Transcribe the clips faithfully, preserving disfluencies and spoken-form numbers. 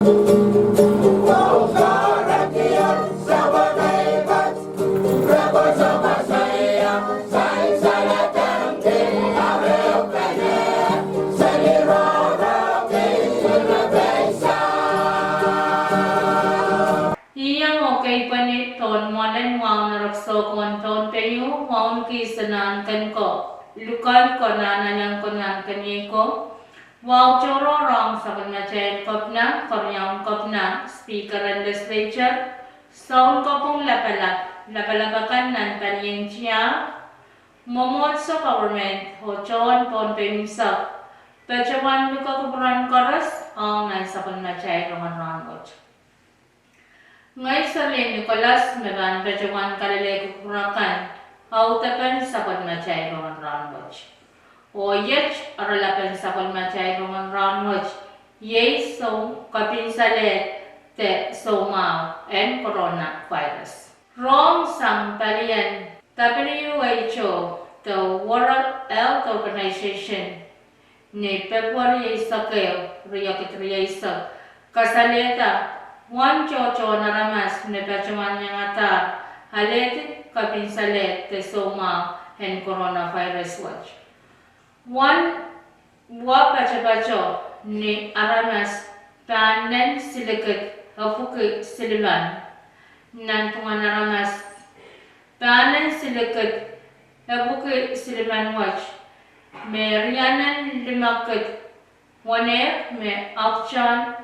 Iang oh keipweni pohn mwoalen wahu en erekiso ko en Pohnpei, wahu en kihs en Nahn Ken Ko, Lukoal Ko, Nahn Aleng Ko, Nahn Keniei Ko, wahu tohrohr ong sapwellimatail kepina, keriaun kepina, speaker en legislature, sounkopwung lapalap, lapalap akan nan palien tiahk, mwomwohdiso, government, oh tohn Pohnpei unsek, patohwan luke kupwuren koaros ong nan sapwellimatail rongen rahnwet. Ngehi Serlin Nicholas me pahn patohwan kalelehki kupwur akan audepen sapwellimatail rongen rahnwet. Oh iet oaralapen sapwellimatail rongen rahnwet, iei sou, kepinsalehd de soumwahu en coronavirus. Rong sang palien W H O de World Health Organization ni Pebruary eisek ehu, riekid rieisek, kasalehda uwen tohtohn aramas me patohwan iangadahr alehdi kepinsalehd de soumwahu en coronavirus wet. Uwen wah patopato ni aramas pahnen silikid epwiki silimen, nanpwungen aramas pahnen silikid epwiki silimen wet, me rianen limekid weneu me ahpwtehn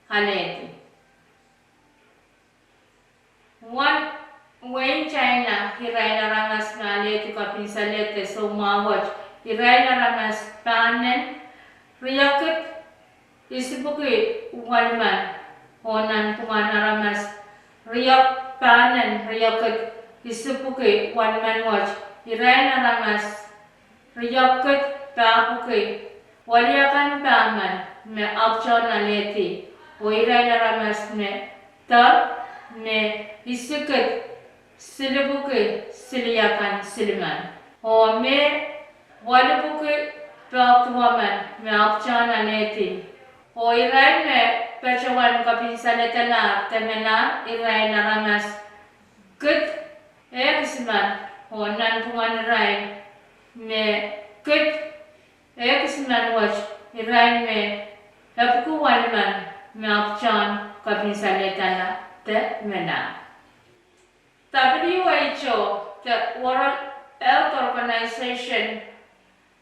alehdi. Uwen wehin China, irail aramas me alehdi kepinsalehd de soumwahu wet, irail aramas pahnen riekid isipwiki welimen, oh nanpwungen aramas riek, pahnen riekid isipwiki welimen wet, irail aramas riekid pahpwiki weliakan pahmen me ahpwtehn alehdi, oh irail aramas me doar me isikid silipwiki siliakan silimen, oh me welipwiki pahpwiki duwemen me ahpwtehn alehdi, oh irail me patohwan kepinsaledalahr de melahr irail aramas kid ehk isimen, oh nanpwungen irail me kid ehk isimen wet, irail me epwiki welimen me ahpwtehn kepinsaledala de melahr. W H O de World Health Organization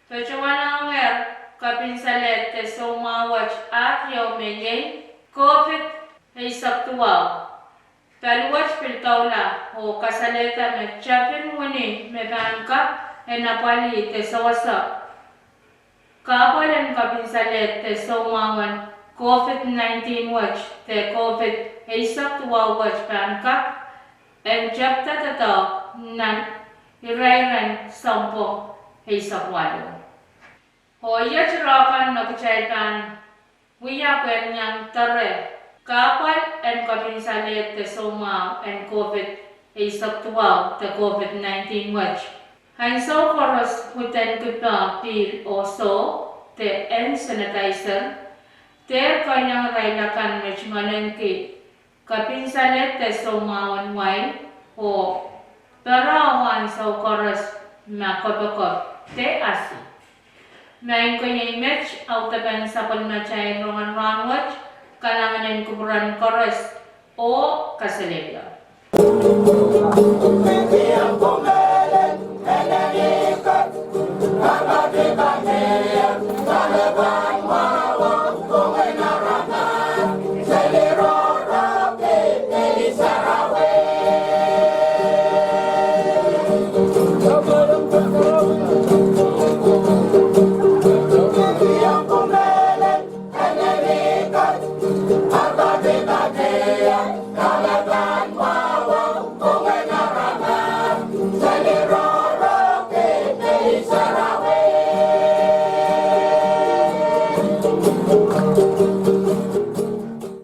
patohwanohngehr kepinsalehd de soumwahu wet aht ieu me iei COVID eisek duwau. Paliwet pil doula oh kasalehda me tepin wini me pahn kak en apwalih de sewese kahpwal en kepinsalehd de soumwahu en COVID nineteen wet de COVID eisek duwau wet pahn kak en tepda doadoahk nan irairen sounpwong eisek waluh. Oh iet ire kan me kitail pahn wia pwehn iang doare kahpwal en kepinsalehd de soumwahu en COVID eisek duwau de COVID nineteen wet. Ansou koaros widen kipe, pihl oh soh de hand sanitizer. Dehr keiong irail akan me tungoalenki kepinsalehd de soumwahu en wail oh pere ansou koaros ma kopokop de asi. Maing ko, iei met audepen sapwellimatail rongen rahnwet. Kalahngan en kupwuren koaros oh kaselehlie.